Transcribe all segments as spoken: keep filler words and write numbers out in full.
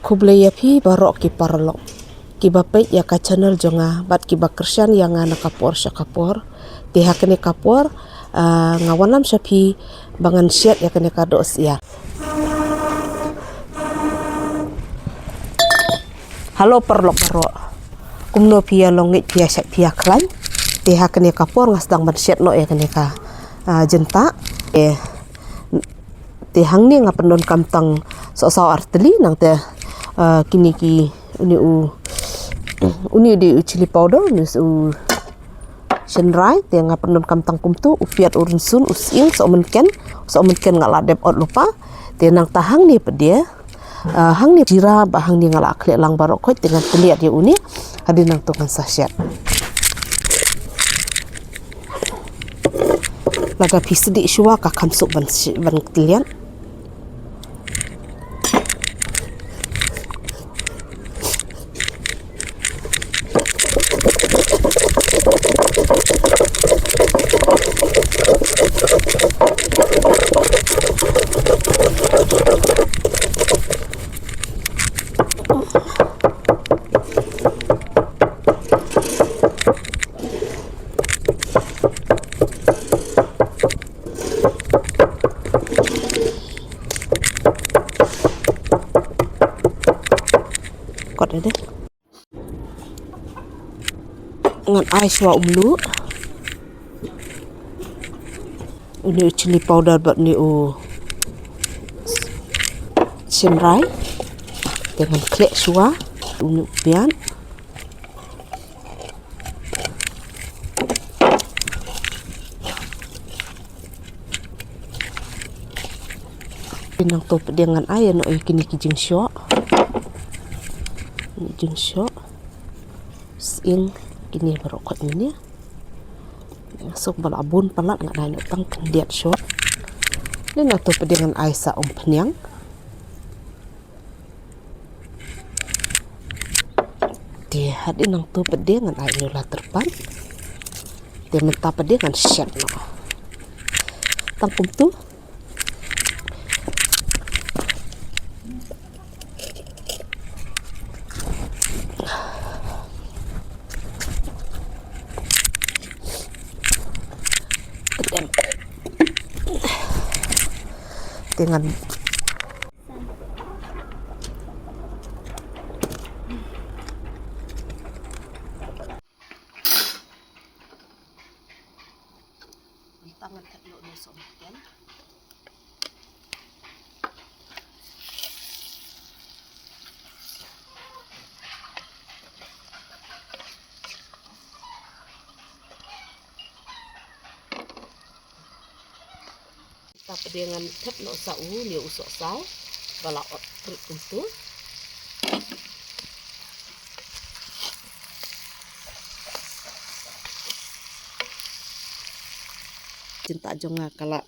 Khublei ïa phi baroh ki paralok kiba peit ïa ka channel jong nga bad kiba kyrshan ïa nga na ka por sha ka por. Te ha kane ka por, ah, nga wanlam sha phi ba ngan shet ïa kane ka dohsyiar. Halo paralok baroh. Kumno phi ïa long, ngeit phi ïa shait phi ïa khlaiñ. Te ha kane ka por nga sdang ban shet noh ïa kane ka, ah, jyntah. Te, te hangne nga pyndonkam tang sohsaw ar tylli, nangta, ah, kine ki, uni u, uni u dei u chili powder, uni u shynrai, te nga pyndonkam tang kumtu, u piat, u rynsun, u sying, sohmynken, sohmynken nga la dep ot lypa, te nangta hangne pat de, ah, hangne jira bad hangne nga la khleh lang baroh khoit, te ngan khleh ïa uni, hadien nangta ngan sa shet. Lada phi sdieh shuwa ka kham suk ban shi-, ban khleh. Kot ade. Ngan ai shuwa umluh. Uni u chili powder bad uni u shynrai. Te ngan khleh shuwa uni u piat. Nangta pat de ngan ai noh ïa kine ki jingshoh. Jingshoh. Sying kine baroh khoit mynne. Suk ba la bun palat, nga ai noh tang khyndiat shoh. Nangta pat de ngan ai sa umphniang. Te hadien nangta pat de ngan ai uni u la tyrpad. Te mynta pat de ngan shet noh. Tang kumtu. Te ngan Mynta ngan thep noh ïa u sohmynken. Mynta pat de ngan thep noh sa uni u sohsaw ba la ot prit kumtu. Jyntah jong nga ka la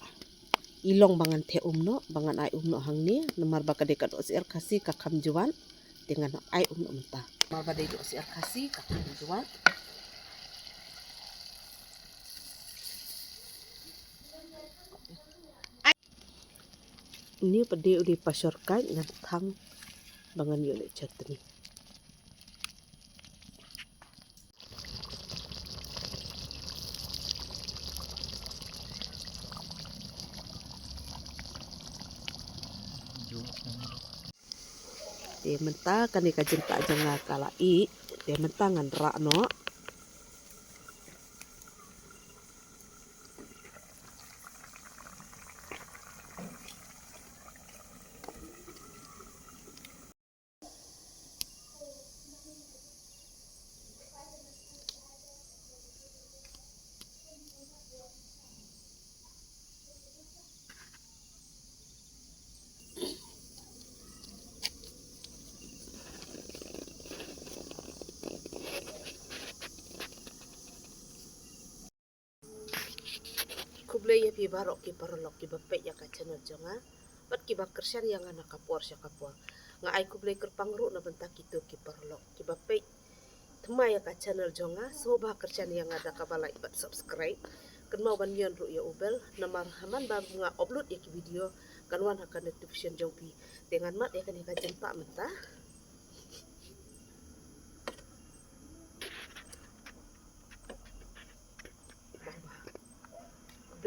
i long ba ngan theh um noh, ba ngan ai um noh hangne, namar ba ka dei ka dohsyiar Khasi ka kham jwat, te ngan ai um noh mynta. Namar ba dei dohsyiar Khasi ka kham jwat. Uni pat de u dei pashor kait, ngan thang ba ngan ïoh leh chutney. Te mynta kane ka jyntah jong nga ka la ih, te mynta ngan rah noh. Khublei ïa phi baroh ki paralok kiba peit ïa ka channel jong nga bad kiba kyrshan ïa nga na ka por sha ka por. Nga ai khublei kyrpang ruh na bynta kito ki paralok kiba peit thymmai ïa ka channel jong nga. Sngewbha ba kyrshan ïa nga da kaba like bad subscribe. Kynmaw ban ñion ruh ïa u bell namar ha man ba nga upload ïa ki video kan wan ha ka notification jong phi. Te ngan mad ïa kane ka jyntah mynta.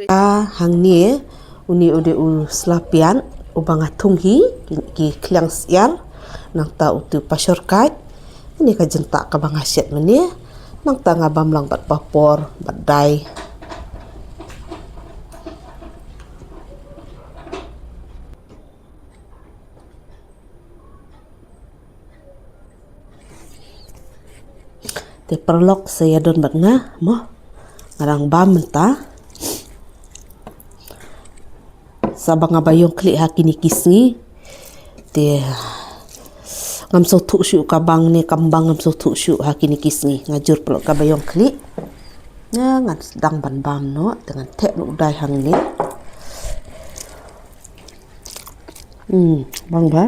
Ka hangne, une u dei u sla piat uba nga thung hi, ki, ki khliang syiar, nangta utu u pashor kait. Une ka jingtah kaba nga shet mynne, nangta nga bam lang bad papor bad dai. Te paralok, sa ïadon bad nga mo. Nga dang bam mynta. Sa ba nga ba ïong khlieh ha kine ki sngi. Te ngam sngewthuh shuh ka bang ne kam bang, ngam sngewthuh shuh ha kine ki sngi. Nga jur paralok ka ba ïong khlieh. Nga ngan sdang ban bam noh, te ngan theh noh u dai hangne. Hmm, bang ba.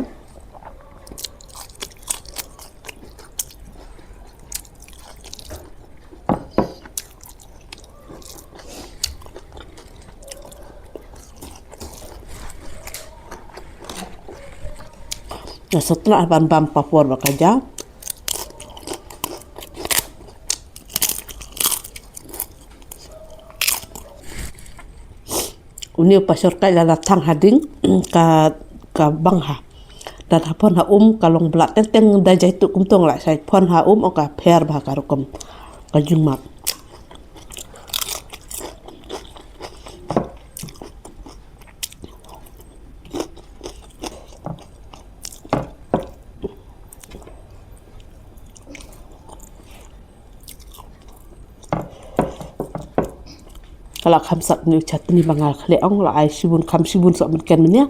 Nga sngewtynnat ban bam papor bad ka ja. Une u pashor kait lada thang ha ding, ka, ka bang ha. Lada phon ha um ka long blah teng teng, da jai tu kumto nga la shait phon ha um, o ka pher bha ka rukom. Ka jingmap. Ka la kham sat une u chutney ba nga khlieh, ong la ai shibun kham shibun sat mynken mynne.